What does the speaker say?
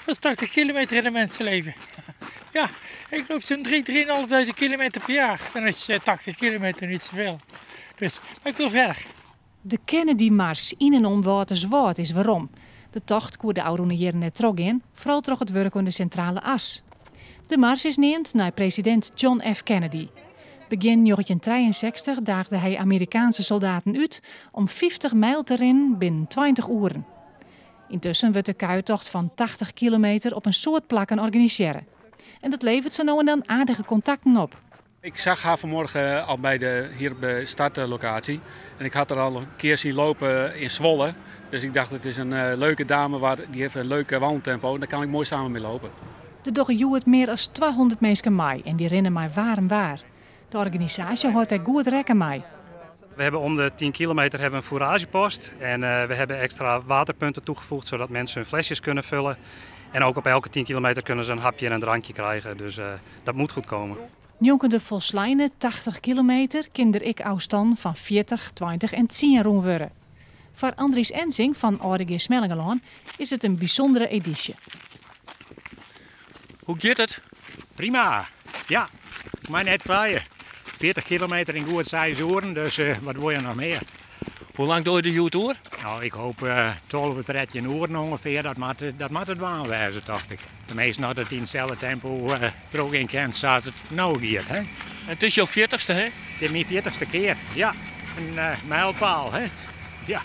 Wat is 80 kilometer in een mensenleven? Ja, ik loop zo'n 3, 3.500 kilometer per jaar. Dan is 80 kilometer niet zoveel. Dus, maar ik wil verder. De Kennedymars yn en om Wâlterswâld is werom. De tocht koe de ôfrûne jierren net trochgean, foaral troch it wurk oan de Sintrale As. De mars is neamd nei presidint John F. Kennedy. Begjin 1963 daagde hy Amerikaanske soldaten út om 50 mijl te rinnen binnen 20 oeren. Yntusken wurdt de kuiertocht fan 80 kilometer op in soad plakken organisearre. En dat leveret sa no en dan aardige kontakten op. Ik zag haar vanmorgen al hier op de startlocatie. En ik had haar al een keer zien lopen in Zwolle. Dus ik dacht, het is een leuke dame, die heeft een leuk wandeltempo. Daar kan ik mooi samen mee lopen. Der dogge hjoed mear as 200 minsken mei en dy rinne mei waarm waar. De organisaasje hâldt dêr goed rekken mei. We hebben om de 10 kilometer hebben we een foeragepost. En we hebben extra waterpunten toegevoegd, zodat mensen hun flesjes kunnen vullen. En ook op elke 10 kilometer kunnen ze een hapje en een drankje krijgen. Dus dat moet goed komen. Njonken de folsleine 80 kilometer kin der ek ôfstân fan 40, 20 en 10 rûn wurde. Foar Andries Ensing fan Aldegea Smellingerlân is it in bysûndere edysje. Hoe giet it? Prima, ja. Ik mei net kleie. 40 kilometer yn goed 6 oeren, dus wat wolle je noch mear? Hoe lang dogge je der hjoed oer? Nou, ik hoopje 12, 13 oeren ûngefear. Dat moat it dwaan wêze, tocht ik. Teminsten, as it yn itselde tempo trochgean kin, sa't it no giet. Hè? En it is jo 40ste, hè? It is myn 40ste kear, ja. In mijlpaal, hè? Ja.